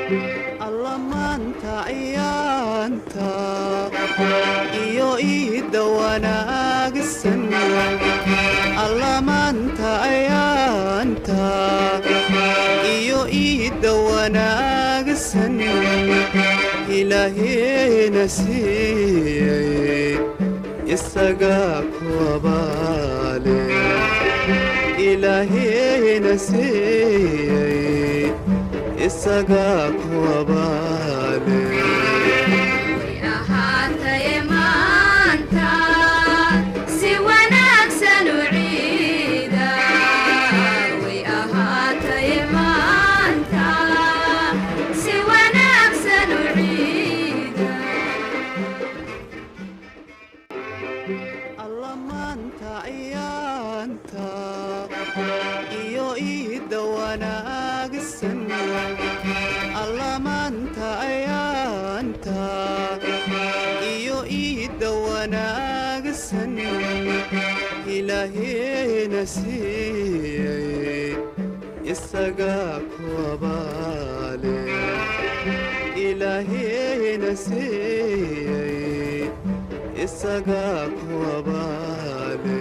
Alla maanta ciyaanta iyo iidda wanaagsan, alla maanta ciyaanta iyo iidda wanaagsan ilaahena siiyey, isagaa ku abaale. Ilaahena siiyey, isagaa ku abaale. Way ahaataye maanta si wanaagsan u ciida. Way ahaataye maanta si wanaagsan u ciida. Alla maanta ciyaanta iyo iidda wanaagsan, alla maanta ciyaanta iyo iidda wanaagsan ilaahena siiyey, isagaa ku abaale. Ilaahena siiyey, isagaa ku abaale.